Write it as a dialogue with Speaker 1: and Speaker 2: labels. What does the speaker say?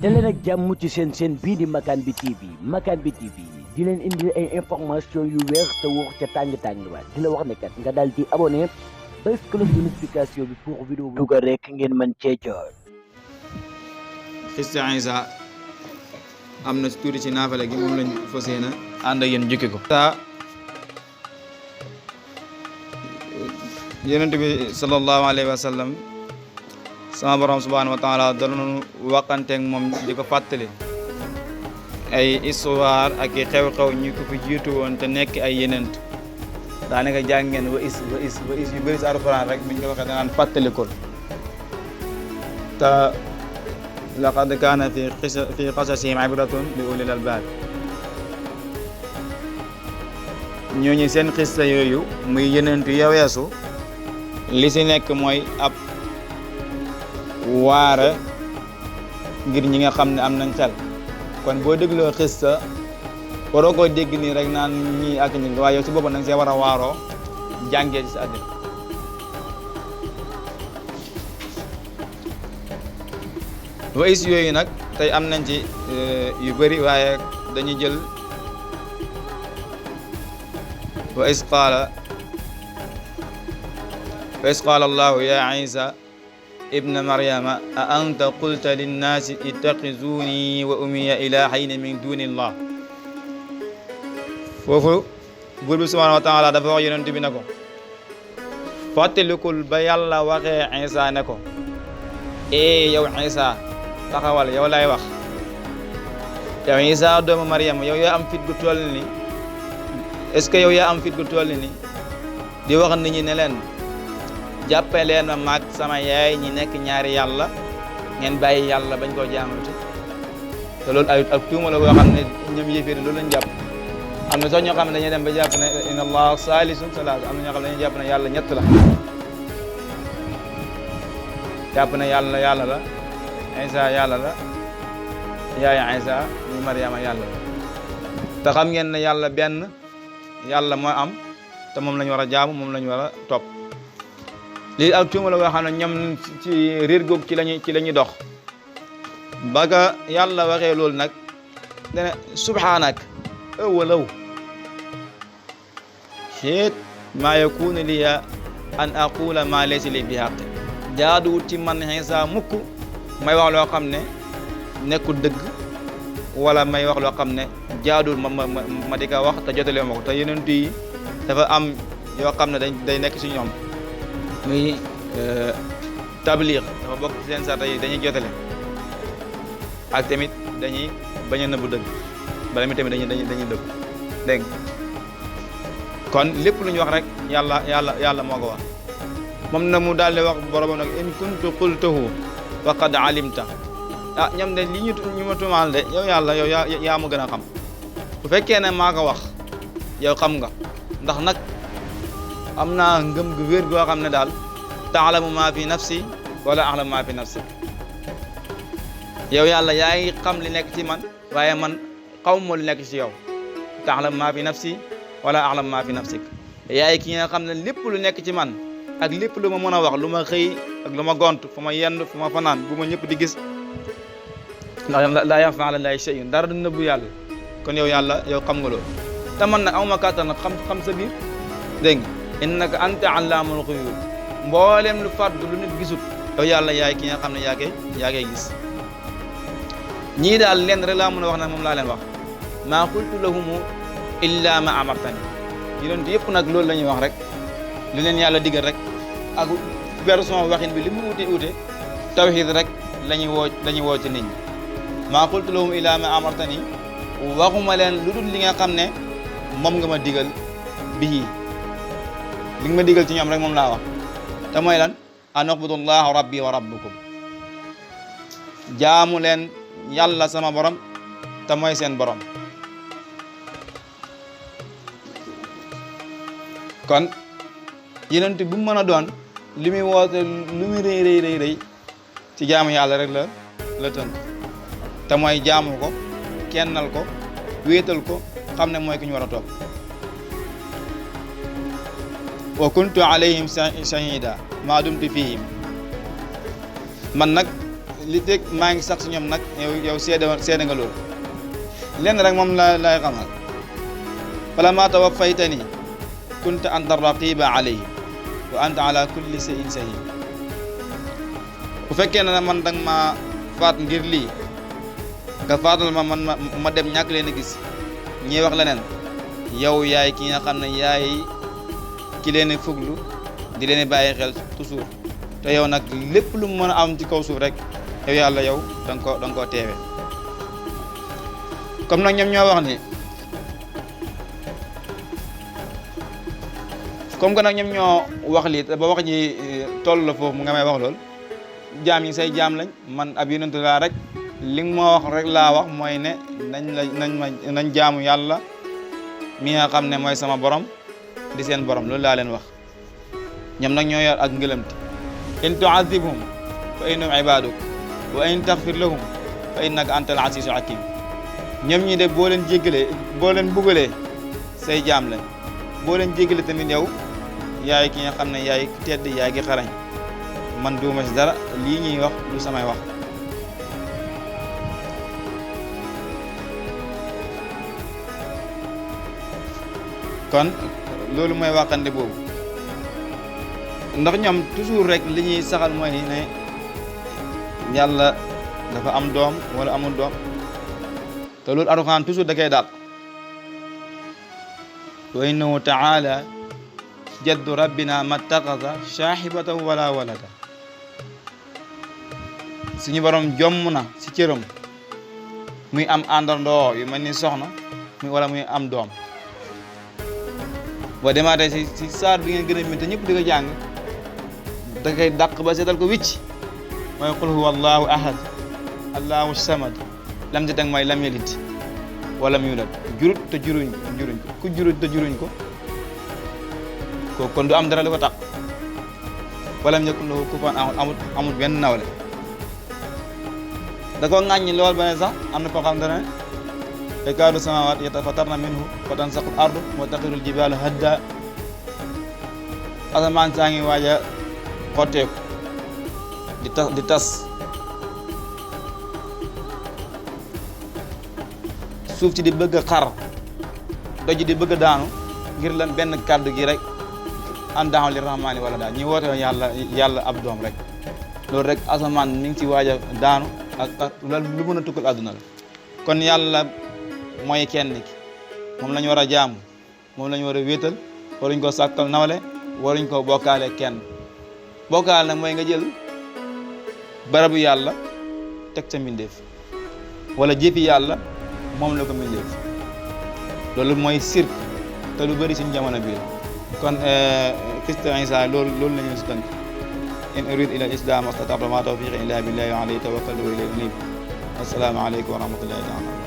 Speaker 1: daleen ak jàmm ci seen bii di Makane bi TV Makane bi TV di leen indi ay information yu wér te wóor ca tàng ba di la wax ne kat nga daal di abonné bés cloche de notification bi pour vidéo bu dugal rek ngeen mën cee jot.
Speaker 2: xista Isa am na tuuti ci naafale gi moom lañ fas yéene ànd ak yéen jukki ko. yonent bi sallallahu alayhi wa sallam sama borom subhanahu wa taala doon waxanteeg moom di ko fàttali ay histoire ak i xew-xew ñu ko fi jiitu woon te nekk ay yenent daanaka jàng ngeen wa is yu bëri si alxuraan rek biñ ko waxee danaan fàttalikul te laqad kaana fi qasasihim ibratun li ulil albaab ñooñu seen xista yooyu muy yenent ya weesu li si nekk mooy ab waara ngir ñi nga xam ne am nañ xel kon boo dégloo xista waroo koo dégg nii rek naan ñii ak ñi waaye yow si boppam nag see war a waaroo jàngee ci sa àddina wa is yooyu nag tey am nañ ci yu bëri waaye dañuy jël wa is qaala allahu ya isa ibna maryama a anta qulta linnaasi ittaxizuni wa umiya ilahayni min dunillah foofu buur bi subhanahu wa taala dafa wax yonent bi ne ko fàttalikul ba yàlla waxee isa ne ko yow isa taxawal yow lay wax yow isa doomu maryama yow yaa am fit gu toll ni est-ce que yow yaa am fit gu toll ni di wax nit ñi ne leen jàppe leen ma maag sama yaay ñi nekk ñaari yàlla ngeen bàyyi yàlla bañ koo jaamatu te loolu ay ak tuuma la boo xam ne ñoom yéeféeri loolu lañ jàpp am na sax ñoo xam ne dañuy dem ba jàpp ne inna allah salisun salaasa am na ñoo xam ne dañuy jàpp ne yàlla ñett la jàpp ne yàlla la Isa yàlla la yaay Isa ñu Mariama yàlla la te xam ngeen ne yàlla benn yàlla moo am te moom la ñu war a jaamu moom la ñu war a topp lii ak tuuma la boo xam ne ñoom ci réer googu ci la ñuy dox baga yàlla waxee loolu nag dene subhaanak ëwalaw xeet maa yakunu liya an aqula ma laysa li bi haqq jaaduwut ci man Isa mukk may wax loo xam ne nekkul dëgg wala may wax loo xam ne jaaduwul ma di ko wax te jotale ma ko te yonent yi dafa am yoo xam ne day nekk ci ñoom muy tabliix dafa bokk ci seen sarta yi dañuy jotale ak tamit dañuy bañ a nëbbu dëgg bala mi tamit dañuy dëgg dégg kon lépp lu ñu wax rek yàlla moo ko wax moom nag mu daal di wax borom nag in kuntu qultuhu faqad alimta ñoom de li ñu ma tumaal de yow yàlla yow yaa ma gën a xam bu fekkee ne maa ko wax yow xam nga ndax nag am naa ngëm gu wér goo xam ne daal taalamu maa fi nafsi wala alamu maa fi nafsi yow yàlla yaa ngi xam li nekk ci man waaye man xaw ma li nekk ci yow taalamu maa fi nafsi wala alamu maa fi nafsik yaay ki nga xam ne lépp lu nekk ci man ak lépp lu ma mën a wax lu ma xëy ak lu ma gont fu ma yenn fu ma fanaan bu ma ñëpp di gis ndax laa yaxfaa alaa llaahi shay'un dara du nëbbu yàlla kon yow yàlla yow xam nga loolu te man nag awma kàttan nag xam sa biir dégg nga innaka anta allaamul ghuyuub mboolem lu fàddu lu nit gisut yow yàlla yaay ki nga xam ne yaa koy gis ñii daal leen rek laa mën a wax nag moom laa leen wax maa qultu lahumu illa ma amartani yonent yëpp nag loolu la ñuy wax rek lu leen yàlla digal rek ak version waxin bi li mu ute tawhid rek lañuy woo ci nit ñi maa qultu lahum illa ma amartani waxuma leen lu dul li nga xam ne moom nga ma digal bii li nga ma digal ci ñoom rek moom laa wax te mooy lan an ubudullaha rabbi wa rabbukum jaamu leen yàlla sama borom te mooy seen borom kon yonent bu mu mën a doon li muy woote lu muy rëy ci jaamu yàlla rek la tënk te mooy jaamu ko kennal ko wéetal ko xam ne mooy ki ñu war a topp wa kuntu alayhim shahida ma dumtu fihim man nag li teg maa ngi sax si ñoom nag yow seede nga loolu lenn rek moom lay xamal fala ma tawaffaytani kunta anta raqiba alayhim wa anta ala kulli shay'in shahid bu fekkee ne man danga ma faat ngir lii nga faatal ma dem ñàkk leen a gis ñi wax leneen yow yaay ki nga xam ne yaay ki leen fuglu di leen bàyyi xel toujours te yow nag lépp lu mu mën a am ci kaw suuf rek yow yàlla yow danga koo teewe comme nag ñoom ñoo wax ni comme que nag ñoom ñoo wax lii te ba wax ji toll la foofu mu nga may wax lool jaam yi say jaam lañ man ab yonent laa rek li nga ma wax rek laa wax mooy ne nañ jaamu yàlla mi nga xam ne mooy sama borom di seen borom loolu laa leen wax ñoom nag ñoo yor ak ngëlamti in tu'adhibhum fa innahum ibaduk wa in taghfir lahum fa innaka antal azizul hakim ñoom ñi de boo leen jéggalee boo leen buggalee say jaam lañ boo leen jéggalee tamit yow yaay ki nga xam ne yaay tedd yaay ki xarañ man duuma si dara lii ñuy wax du samay wax kon loolu mooy waxande boobu ndax ñoom toujours rek li ñuy saxal mooy ne yàlla dafa am doom wala amul doom te loolu Alxuraan toujours da koy dàq wa innahu taala jaddu rabbina mattaxasa saahibatan wala walada suñu borom jomm na si cëram muy am àndandoo yu mel ni soxna wala muy am doom boo demaatee si saar bi ngeen gën a min te ñëpp di ko jàng da koy dàq ba seetal ko wicc mooy qul huwa allahu ahad allahu samad lam ci teg mooy lam yalid wala mu yulad jurut te juruñ ku jurut te juruñ ko kon du am dara li ko tax wala mu yakun lahu kufuwan ahad amut benn nawle da ko ŋàññi lool ba ne sax am na foo xam ne takaadu samaawaat yatafattarna minhu wa tansaqu al-ardu wa taxiru al-jibaalu hadda asamaan saa ngi waaj a xotteeku di tas suuf ci di bëgg a xar doj di bëgg a daanu ngir lan benn kàddu gi rek an daaw li rahmaani wala daal ñi woote yàlla ab doom rek loolu rek asamaan mi ngi ci waaj a daanu ak lu mën a tukkal àdduna la kon yàlla mooy kenn ki moom la ñu war a jaamu moom la ñu war a wéetal waruñ ko sàkkal nawle waruñ ko bokkaale kenn bokkaale nag mooy nga jël barabu yàlla teg ca mbindeef wala jëfi yàlla moom la ko mbindeef loolu mooy sirk te lu bëri suñu jamono bi kon Christ Isa loolu la ñu si tënk in urid ila islam wastata'tu ma tawfiqi illa billahi wa alayhi tawakkaltu wa ilayhi unib assalaamu aleykum wa rahmatullahi taala